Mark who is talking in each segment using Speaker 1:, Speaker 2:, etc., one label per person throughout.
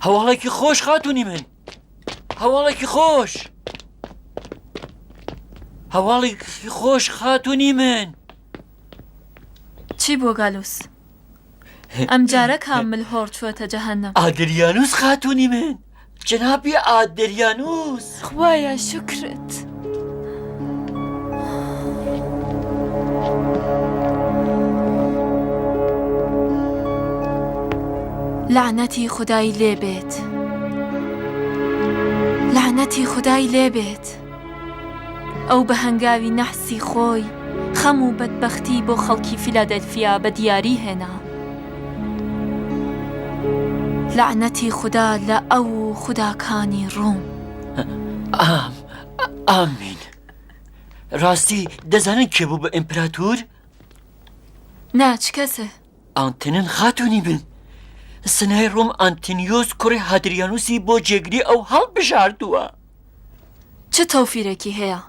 Speaker 1: هەواڵێکی خۆش خاتونی من هەواڵێکی خۆش هەواڵێکی خۆش خاتونی من
Speaker 2: چی بووە گالوس؟ ئەم جارە کام ملهۆڕ چووەتە جەهەنەم؟
Speaker 1: ئادریانوس خاتونی من جەنابی ئادریانوس.
Speaker 2: خوایە شوکرت. لەعنەتی خودای لێ بێت لەعنەتی خودای لێ بێت. ئەو بە هەنگاوی نەحسی خۆی خەم و بەدبەختی بۆ خەڵکی فیلادەلفیا بە دیاری هێنا. لەعنەتی خودا لە ئەو و خوداکانی ڕووم.
Speaker 1: ئام، ئامین. ڕاستی دەزانن کێ بوو بە ئیمپراتور؟
Speaker 2: نا، چ کەسێ؟
Speaker 1: ئانتنن خاتوونی من. سنای ڕۆم ئانتینیۆس کوڕی هادریانوسی بۆ جێگری ئەو هەڵبژاردووە.
Speaker 2: چ تەوفیرێکی هەیە؟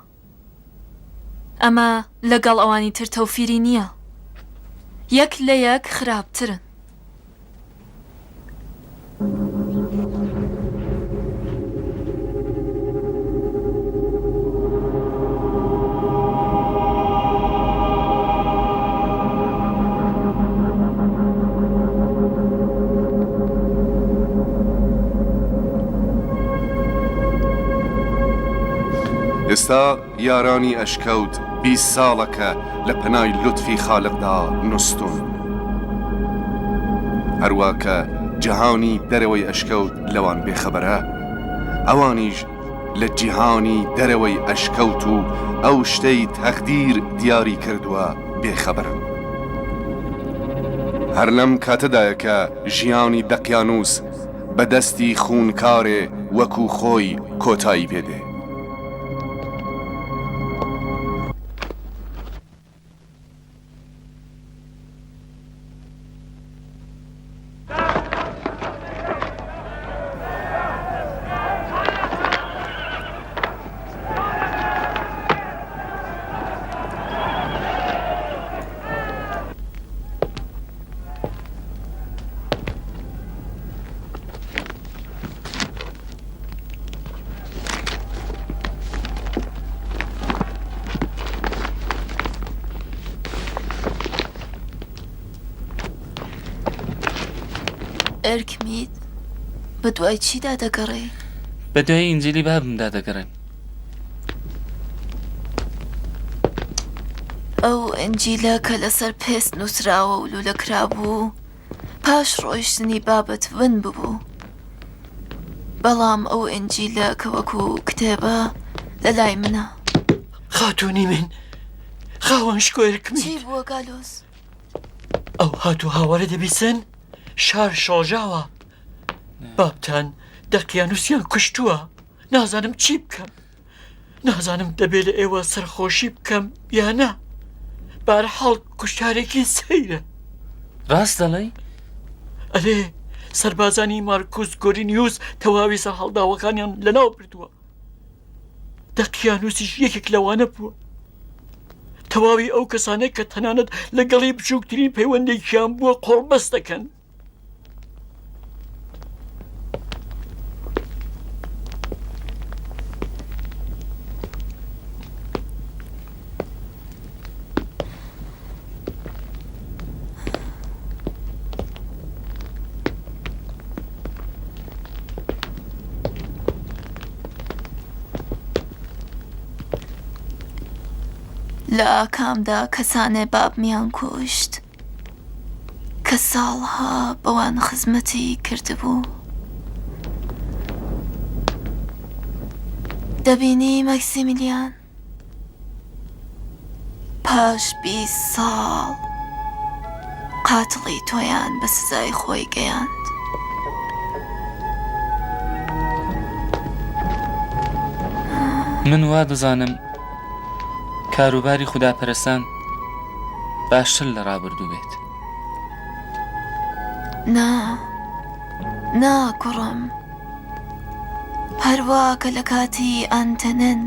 Speaker 2: ئەمە لەگەڵ ئەوانی تر تەوفیری نییە. یەک لە یەک خراپترن.
Speaker 3: ئێستا یارانی ئەشکەوت 20 ساڵە کە لە پەنای لوتفی خالقدا نوستوون. هەروا کە جەهانی دەرەوەی ئەشکەوت لەوان بێخەبەرە، ئەوانیش لە جیهانی دەرەوەی ئەشکەوت و ئەو شتەی تەقدیر دیاری کردووە بێخەبەرن. هەر لەم کاتەدایە کە ژیانی دەقیانووس بە دەستی خوونکارێ وەکوو خۆی کۆتایی پێ دێ.
Speaker 2: ئەرکمید بە دوای چیدا دەگەڕێی؟
Speaker 4: بە دوای ئینجیلی بابمدا دەگەڕێم.
Speaker 2: ئەو ئینجیلە کە لەسەر پێست نووسراوە و لوولە کرابوو، پاش ڕۆیشتنی بابت ون ببوو. بەڵام ئەو ئینجیلە کە وەکو کتێبە لە لای منە.
Speaker 1: خاتوونی من، خاوەن شکۆیەکمی.
Speaker 2: چی بووە گالۆس؟
Speaker 1: ئەو هات و هاوارە دەبیسن؟ شار شڵەژاوە. بابتان دەقیانووسیان کوشتووە. نازانم چی بکەم. نازانم دەبێ لە ئێوە سەرخۆشی بکەم یا نا. بەهەرحاڵ کوشتارێکی سەیرە.
Speaker 4: ڕاست دەڵێی؟
Speaker 1: ئەرێ، سەربازانی مارکوس گۆرینیوس تەواوی سەرهەڵداوەکانیان لەناو بردووە. دەقیانوسیش یەکێک لەوانە بووە. تەواوی ئەو کەسانە کە تەنانەت لەگەڵی بچووکترین پەیوەندێکیان بووە قۆڵبەست دەکەن.
Speaker 2: لە ئاکامدا کەسانێ بابمیان کوشت کە ساڵها بەوان خزمەتی کردبوو. دەبینی مەکسیمیلیان؟ پاش 20 ساڵ قاتڵی تۆیان بە سزای خۆی گەیاند.
Speaker 4: من وا دەزانم کاروباری خوداپەرستان باشتر لە ڕابردوو بێت.
Speaker 2: نا، نا کوڕم. هەروا کە لە کاتی ئانتەنن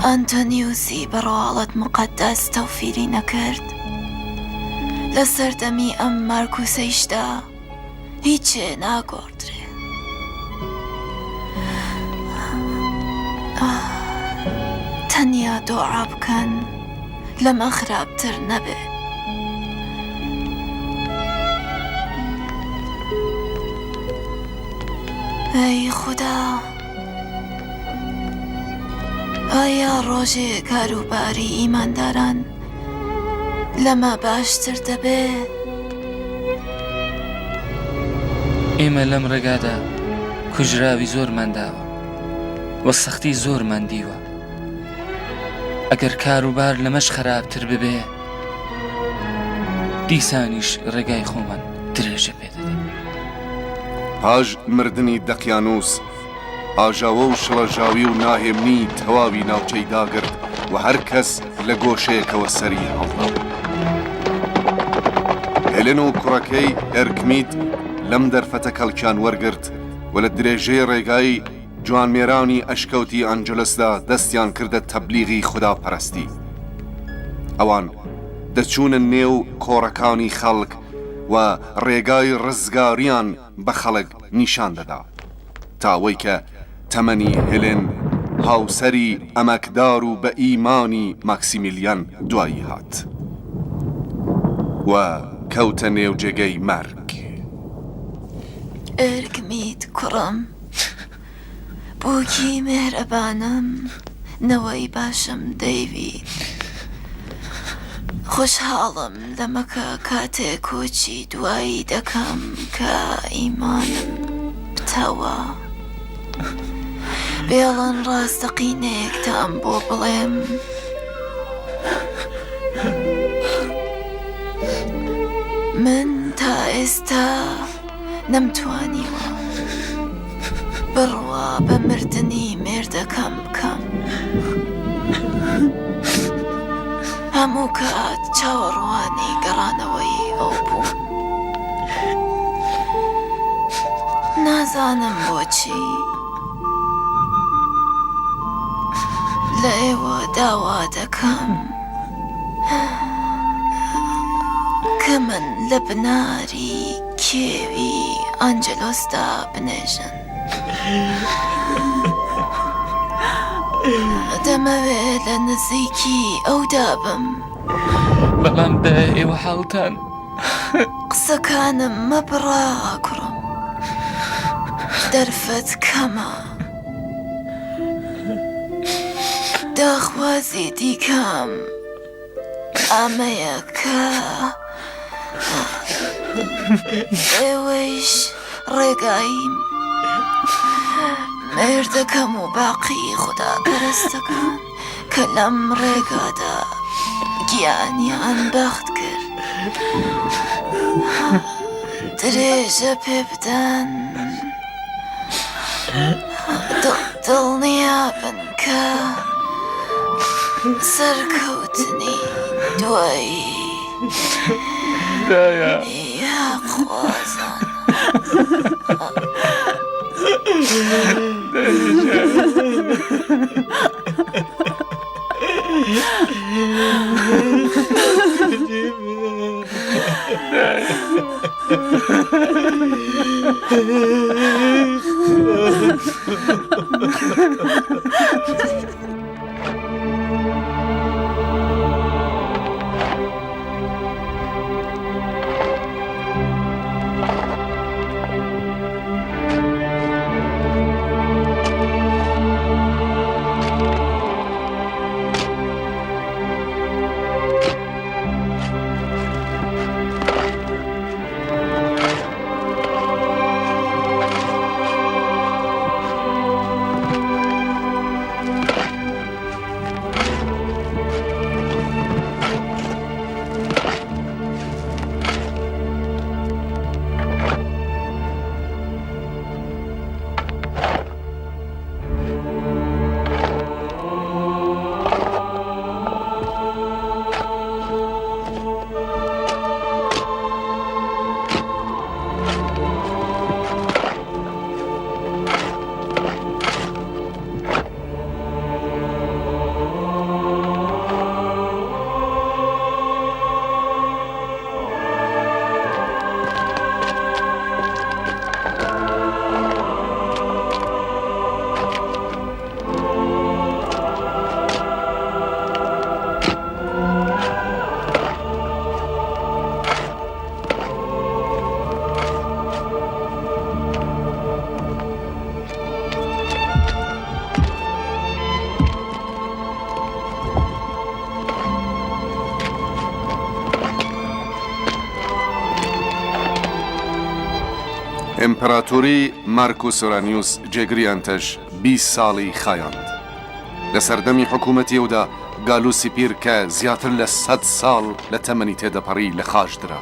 Speaker 2: ئەنتۆنیوسی بە ڕواڵەت موقەدەس تەوفیری نەکرد، لە سەردەمی ئەم مارکوسەیشدا. هیچێ ناگۆڕدرێ. تەنیا دۆعا بکەن لەمە خراپتر نەبێ. ئەی خودا ئایا ڕۆژێ کاروباری ئیمانداران لەمە باشتر دەبێ؟
Speaker 4: ئێمە لەم ڕێگادا کوژراوی زۆرمان داوە و سەختی زۆرمان دیوە. ئەگەر کاروبار لەمەش خراپتر ببێ دیسانیش ڕێگای خۆمان درێژە پێ دەدەین.
Speaker 3: پاش مردنی دەقیانووس، ئاژاوە و شڵەژاوی و ناهێمنی تەواوی ناوچەی داگرت و هەر کەس لە گۆشەیەکەوە سەری هەڵدا. هێلن و کوڕەکەی ئێرکمیت لەم دەرفەتە کەڵکیان وەرگرت و لە درێژەی ڕێگای جوانمێرانی ئەشکەوتی ئەنجلسدا دەستیان کردە تەبلیغی خوداپەرستی. ئەوان دەچوونە نێو کۆڕەکانی خەڵک و ڕێگای ڕزگاریان بە خەڵک نیشان دەدا. تا ئەوەی کە تەمەنی هێلێن هاوسەری ئەمەکدار و بە ئیمانی ماکسیمیلیان دوایی هات و کەوتە نێو جێگەی مەرگ.
Speaker 2: ئێرکمیت کوڕم، بووکی مێهرەبانم، نەوەی باشم دەیڤید. خۆشحاڵم لەمە کە کاتێ کۆچی دوایی دەکەم کە ئیمانم پتەوە. بێڵن ڕاستەقینەیەکتان بۆ بڵێم. من تا ئێستا نەمتوانیوە بڕوا بە مردنی مێردەکەم بکەم. هەموو کات چاوەڕوانی گەڕانەوەی ئەو بووم. نازانم بۆچی لە ئێوە داوا دەکەم کە من لە بناری کێوی ئانجلۆسدا بنێژن. دەمەوێ لە نزیکی ئەودا بم.
Speaker 4: بەڵام دایە ئێوە حاڵتان.
Speaker 2: قسەکانم مەبڕە کوڕم. دەرفەت کەمە. داخوازی دیکەم ئەمەیە کە ئێوەیش ڕێگای مێردەکەم و باقی خوداپەرستەکان کە لەم ڕێگادا گیانیان بەخت کرد درێژە پێ بدەن. دڵنیابن کە سەرکەوتنی دوایی
Speaker 4: دایە
Speaker 2: یاخوازان.
Speaker 3: ئیمپراتۆری مارکوس ئۆرانیوس جێگری ئەنتەش 20 ساڵی خایاند. لە سەردەمی حکوومەتی ئەودا گالوسی پیر کە زیاتر لە سەد ساڵ لە تەمەنی تێدەپەڕی لە خاچ درا.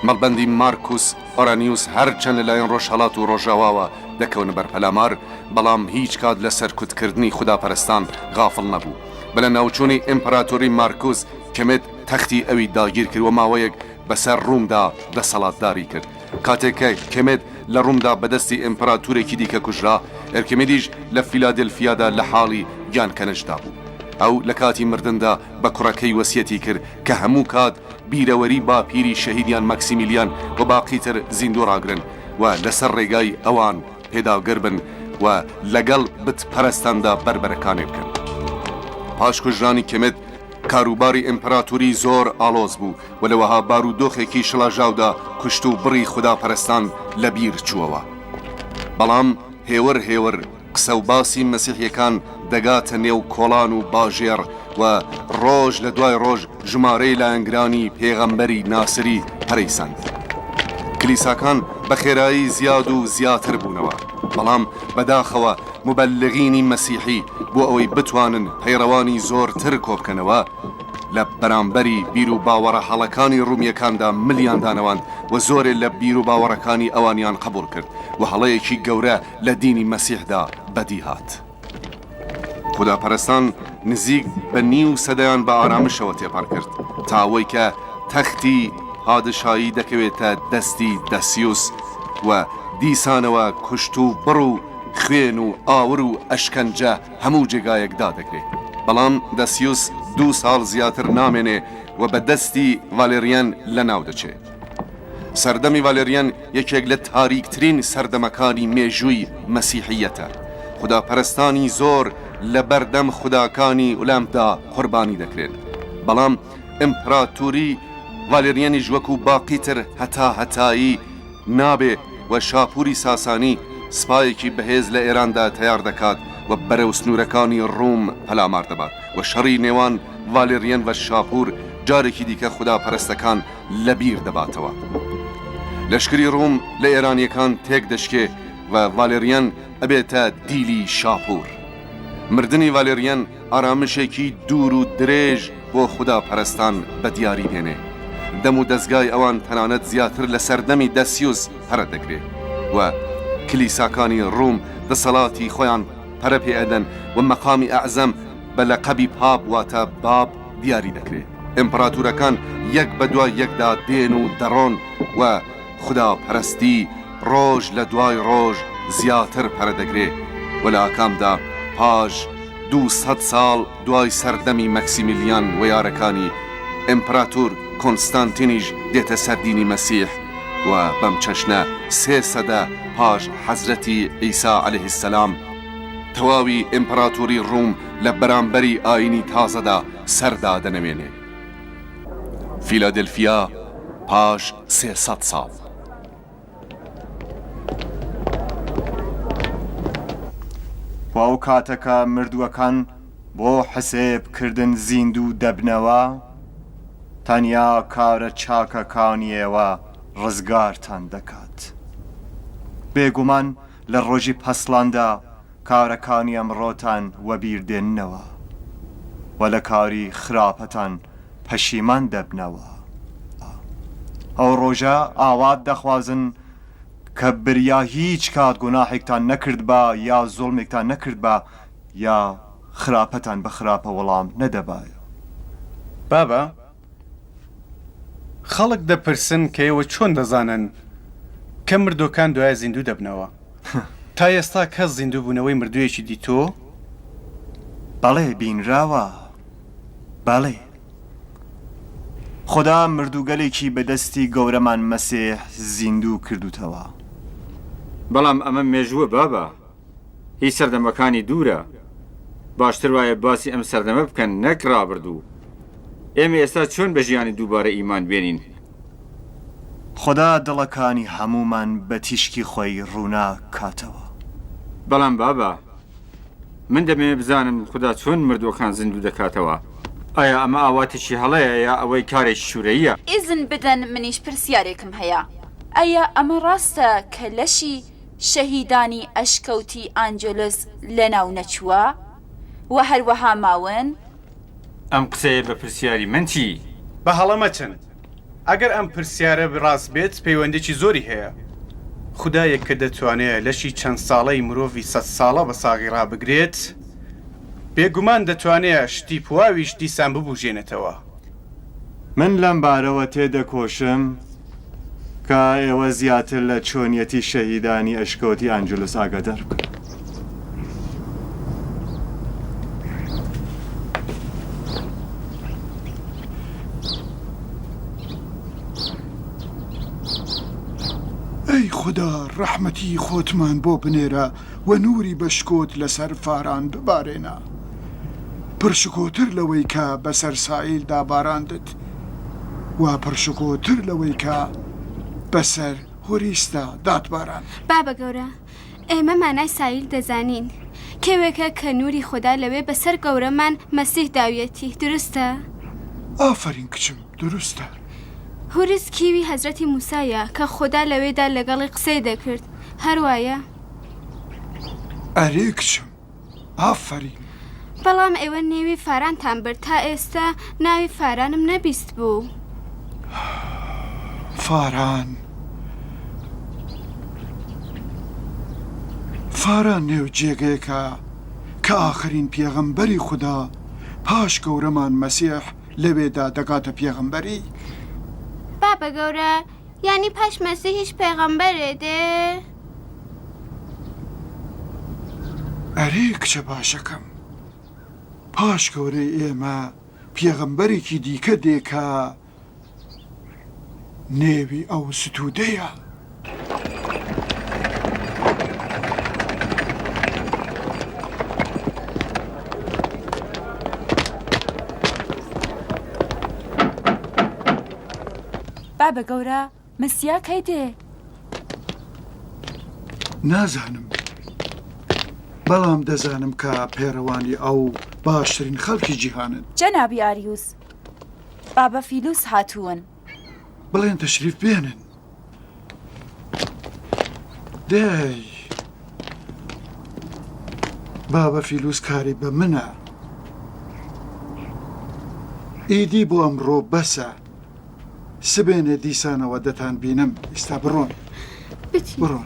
Speaker 3: مەڵبەندی مارکوس ئۆرانیوس هەرچەند لەلایەن ڕۆژهەڵات و ڕۆژاواوە دەکەونە بەر پەلامار، بەڵام هیچ کات لە سەرکوتکردنی خوداپەرستان غافڵ نەبوو. بە لەناوچوونی ئیمپراتۆری مارکوس کمت تەختی ئەوی داگیر کرد و ماوەیەک بەسەر ڕوومدا دەسەڵاتداری کرد. کاتێک کە کمت لە ڕوومدا بە دەستی ئیمپراتورێکی دیکە کوژرا، ئەرکیمیدیش لە فیلادلفیادا لە حاڵی گیانکەنشدا بوو. ئەو لە کاتی مردندا بە کوڕەکەی وەسیەتی کرد کە هەموو کات بیرەوەری باپیری شەهیدیان مەکسیمیلیان و باقی تر زیندوو ڕاگرن و لەسەر ڕێگای ئەوان پێداگر بن و لەگەڵ بت پەرستاندا بەربەرەکانێ بکەن. پاش کوژرانی کمت، کاروباری ئیمپراتوری زۆر ئاڵۆز بوو و لە وەها بارودۆخێکی شڵەژاودا کوشت و بڕی خوداپەرستان لە بیر چووەوە. بەڵام هێور هێور قسە و باسی مەسیحیەکان دەگاتە نێو کۆڵان و باژێڕ و ڕۆژ لە دوای ڕۆژ ژمارەی لایەنگرانی پێغەمبەری ناسری پەرەی سەند. کلیساکان بە خێرایی زیاد و زیاتر بوونەوە. بەڵام بەداخەوە موبەلغینی مەسیحی بۆ ئەوەی بتوانن پەیڕەوانی زۆرتر کۆبکەنەوە، لە بەرامبەری بیروباوەڕە هەڵەکانی ڕومییەکاندا ملیان دانەواند و زۆرێ لە بیروباوەڕەکانی ئەوانیان قبوڵ کرد و هەڵەیەکی گەورە لە دینی مەسیحدا بەدی هات. خوداپەرستان نزیک بە نیو سەدەیان بە ئارامشەوە تێپەڕ کرد تا ئەوەی کە تەختی پادشایی دەکەوێتە دەستی دەسیوس و دیسانەوە کوشت و بڕ و خوێن و ئاور و ئەشکەنجە هەموو جێگایەک دادەگرێ. بەڵام دەسیوس دوو ساڵ زیاتر نامێنێ و بە دەستی ڤالێریەن لەناو دەچێ. سەردەمی ڤالێریەن یەکێک لە تاریکترین سەردەمەکانی مێژووی مەسیحییەتە. خوداپەرستانی زۆر لە بەردەم خوداکانی ئولەمپدا قوربانی دەکرێن. بەڵام ئیمپراتوری ڤالێریەنیش وەکوو باقی تر هەتاهەتایی نابێ و شاپوری ساسانی سپایەکی بەهێز لە ئێراندا تەیار دەکات و بەرەو سنوورەکانی ڕووم پەلامار دەبات و شەڕی نێوان ڤالێریەن و شاپور جارێکی دیکە خوداپەرستەکان لە بیر دەباتەوە. لەشکری ڕووم لە ئێرانییەکان تێک دەشکێ و ڤالێریەن ئەبێتە دیلی شاپور. مردنی ڤالێریەن ئارامشێکی دوور و درێژ بۆ خودا پەرستان بە دیاری دێنێ. دەم و دەزگای ئەوان تەنانەت زیاتر لە سەردەمی دەسیوس پەرە دەگرێ و کلیساکانی ڕووم دەسەڵاتی خۆیان پەرە پێ ئەدەن و مەقامی ئەعزەم بە لەقەبی پاپ واتە باب دیاری دەکرێ. ئیمپڕاتورەکان یەک بە دوای یەکدا دێن و دەڕۆن و خودا پەرستی ڕۆژ لە دوای ڕۆژ زیاتر پەرە دەگرێ و لە ئاکامدا پاش 200 ساڵ دوای سەردەمی مەکسیمیلیان و یارەکانی، ئیمپراتور کۆنستانتینیش دێتە سەر دینی مەسیح و بەم چەشنە سێ سەدە پاش حەزرەتی عیسا علیه السلام تەواوی ئیمپراتوری ڕوم لە بەرامبەری ئاینی تازەدا سەر دادەنەوێنێ. فیلادلفیا پاش 300 ساڵ.
Speaker 5: و ئەو کاتە کە مردووەکان بۆ حسێب کردن زیندوو دەبنەوە، تەنیا کارە چاکەکانی ئێوە ڕزگارتان دەکات. بێگومان لە ڕۆژی پەسڵاندا کارەکانی ئەمڕۆتان وەبیر دێننەوە و لە کاری خراپەتان پەشیمان دەبنەوە. ئەو ڕۆژە ئاوات دەخوازن کە بریا هیچ کات گوناحێکتان نەکردبا یا زوڵمێکتان نەکردبا یا خراپەتان بە خراپە وەڵام نەدەبایە.
Speaker 6: بابە، خەڵک دەپرسن کە ئێوە چۆن دەزانن کە مردووەکان دوایە زیندوو دەبنەوە؟ تا ئێستا کەس زیندووبوونەوەی مردوویەکی دیتووە؟
Speaker 5: بەڵێ بینراوە، بەڵێ. خودا مردووگەلێکی بە دەستی گەورەمان مەسیح زیندوو کردووتەوە.
Speaker 7: بەڵام ئەمە مێژووە بابە، هی سەردەمەکانی دوورە. باشتر وایە باسی ئەم سەردەمە بکەن نەک ڕابردوو. ئێمە ئێستا چۆن بە ژیانی دووبارە ئیمان بێنین؟
Speaker 5: خودا دڵەکانی هەموومان بە تیشکی خۆی ڕووناک کاتەوە.
Speaker 7: بەڵام بابە، من دەمەوێ بزانم خودا چۆن مردووەکان زیندوو دەکاتەوە. ئایا ئەمە ئاواتێکی هەڵەیە یا ئەوەی کارێکی شوورەییە؟
Speaker 8: ئیزن بدەن منیش پرسیارێکم هەیە. ئەیا ئەمە ڕاستە کە لەشی شەهیدانی ئەشکەوتی ئانجلس لەناو نەچووە و هەروەها ماون؟
Speaker 7: ئەم قسەیە بە پرسیاری من چی؟
Speaker 6: بە هەڵە مەچن. ئەگەر ئەم پرسیارە ڕاست بێت پەیوەندیی زۆری هەیە. خودایەک کە دەتوانێ لەشی چەند ساڵەی مرۆڤی سەدساڵە بە ساغی ڕابگرێت، بێگومان دەتوانێ شتی پواویش دیسان ببووژێنێتەوە.
Speaker 5: من لەم بارەوە تێدەکۆشم کە ئێوە زیاتر لە چۆنیەتی شەهیدانی ئەشکەوتی ئانجلوس ئاگادار بکەم.
Speaker 9: ئەی خودا ڕەحمەتی خۆتمان بۆ بنێرە و نووری بە شکۆت لەسەر فاران ببارێنە. پڕشکۆتر لەوەی کە بەسەر سائیلدا باراندت و پڕشکۆتر لەوەی کە بەسەر هوریسدا داتباراند.
Speaker 10: بابە گەورە، ئێمە مانای سائیل دەزانین. کێوێکە کە نووری خودا لەوێ بەسەر گەورەمان مەسیح داویەتی، دروستە؟
Speaker 9: ئافەرین کچم، دروستە.
Speaker 10: هوریس کیوی هەزرەتی موسایە کە خودا لەوێدا لەگەڵی قسەی دەکرد، هەر وایە؟
Speaker 9: ئەرێ کچم. ئافەرین.
Speaker 10: بەڵام ئێوە نێوی فارانتان برد تا ئێستا ناوی فارانم نەبیست بوو.
Speaker 9: فاران فاران نێو جێگەیەکە کە ئاخرین پێغەمبەری خودا پاش گەورەمان مەسیح لەوێدا دەگاتە پێغەمبەری.
Speaker 10: بابە گەورە یانی پاش مەسیحیش پێغەمبەرێ دێ؟
Speaker 9: ئەرێ کچە باشەکەم، پاش گەورەی ئێمە پێغەمبەرێکی دیکە دێ کە نێوی ئەو ستوودەیە.
Speaker 8: بابە گەورە مسیا کەی دێ؟
Speaker 9: نازانم، بەڵام دەزانم کە پەیڕەوانی ئەو باشترین خەڵکی جیهانن.
Speaker 8: جەنابی ئاریوس، بابە فیلوس هاتوون.
Speaker 9: بڵێن تەشریف بێنن. دەی بابە فیلوس کاری بە منە. ئیدی بۆ ئەمڕۆ بەسە. سبەینێ دیسانەوە دەتان بینم ئیستا بڕۆن بڕۆن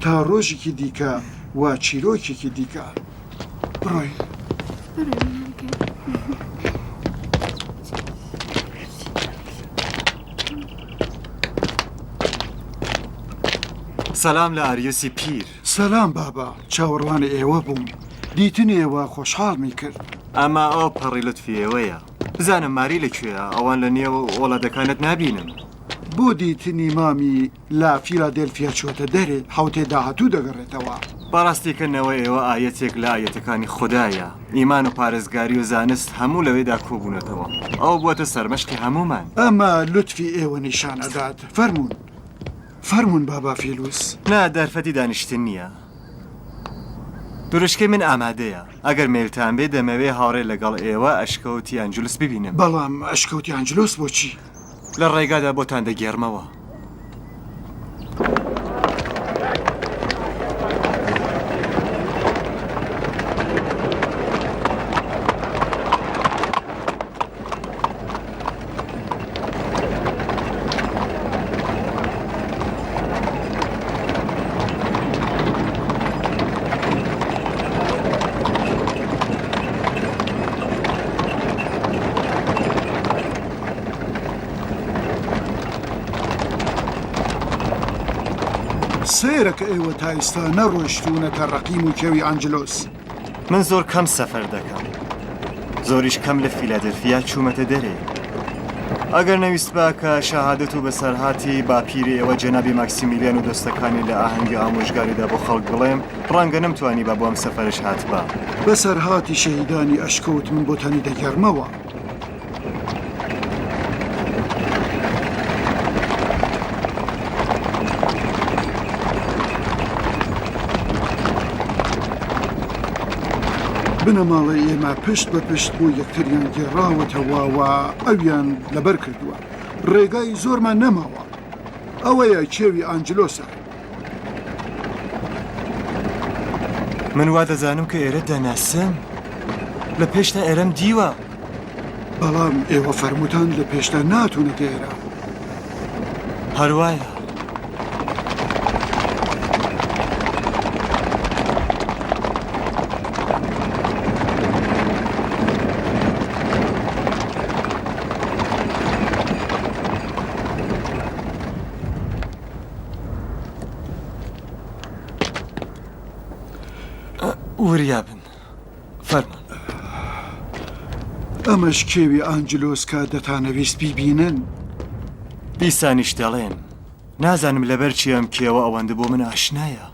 Speaker 9: تا ڕۆژێکی دیکە و چیرۆکێکی دیکە بڕۆین.
Speaker 5: سەلام لە ئاریوسی پیر.
Speaker 9: سەلام بابە، چاوەڕوانی ئێوە بووم، دیتنی ئێوە خۆشحاڵمی کرد.
Speaker 5: ئەمە ئەوپەڕی لوتفی ئێوەیە. بزانم ماری لە کوێیە؟ ئەوان لە نێو ئۆڵادەکانت نابینم.
Speaker 9: بۆ دیتنی مامی لە فیلادێلفیا چووەتە دەرێ، حەوتەی داهاتوو دەگەڕێتەوە.
Speaker 5: بەڕاستی کە نەوەی ئێوە ئایەتێک لە ئایەتەکانی خودایە. ئیمان و پارێزگاری و زانست هەموو لەوێدا کۆبوونەتەوە. ئەو بووەتە سەرمەشقی هەموومان.
Speaker 9: ئەمە لوتفی ئێوە نیشان ئەدات. فەرموون. فەرموون بابا فیلوس.
Speaker 5: نا، دەرفەتی دانیشتن نییە. دروشکەی من ئامادەیە. ئەگەر مەیلتان بێ دەمەوێ هاوڕێ لەگەڵ ئێوە ئەشکەوتی ئەنجلوس ببینم.
Speaker 9: بەڵام ئەشکەوتی ئەنجلوس بۆچی؟
Speaker 5: لە ڕێگادا بۆتان دەگێڕمەوە.
Speaker 9: سەیرە کە ئێوە تا ئیستا نەڕۆیشتوونەتە ڕەقیم و کێوی ئانجلۆس.
Speaker 5: من زۆر کەم سەفەر دەکەم. زۆریش کەم لە فیلادلفیا چوومەتە دەرێ. ئەگەر نەویستبا کە شەهادەت و بەسەرهاتی باپیری ئێوە جەنابی ماکسیمیلیان و دۆستەکانی لە ئاهەنگی ئامۆژگاریدا بۆ خەڵک بڵێم، ڕەنگە نەمتوانیبا بۆ ئەم سەفەرەش هاتبا.
Speaker 9: بەسەرهاتی شەهیدانی ئەشکەوت من بۆتانی دەگێڕمەوە. بنەماڵەی ئێمە پشت بە پشت بۆ یەکتریان گێڕاوەتەوە و ئەویان لەبەر کردووە. ڕێگای زۆرمان نەماوە. ئەوەیە کێوی ئانجلۆسە.
Speaker 5: من وا دەزانم کە ئێرە دەناسم. لە پێشتا ئێرەم دیوە.
Speaker 9: بەڵام ئێوە فەرمووتان لە پێشتا ناتوونەتە ئێرە.
Speaker 5: هەر وایە. وریا بن. فەرموون.
Speaker 9: ئەمەش کێوی ئانجلۆس کە دەتانەویست بیبینن.
Speaker 5: دیسانیش دەڵێم نازانم لەبەر چی ئەم کێوە ئەوەندە بۆ من ئاشنایە.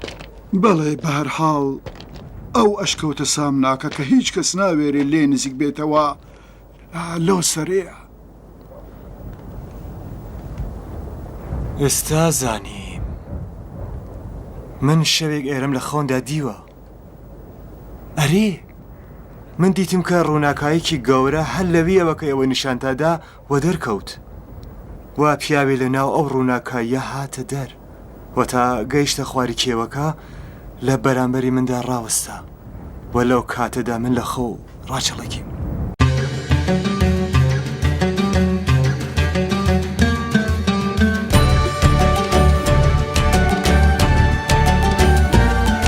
Speaker 9: بەڵێ، بەهەرحاڵ ئەو ئەشکەوتە سامناکە کە هیچ کەس ناوێرێ لێ نزیک بێتەوە لەو سەرەیە.
Speaker 5: ئێستا زانیم. من شەوێک ئێرەم لە خەوندا دیوە. ئەرێ! من دیتم کە ڕووناکاییکی گەورە هەر لەویەوە کە ئێوە نیشانتا دا وەدەر کەوت و پیاوێ لە ناو ئەو ڕووناکاییە هاتە دەر و تا گەیشتە خواری کێوەکە لە بەرامبەری مندا ڕاوەستا و لەو کاتەدا من لە خەو ڕاچەڵەکیم.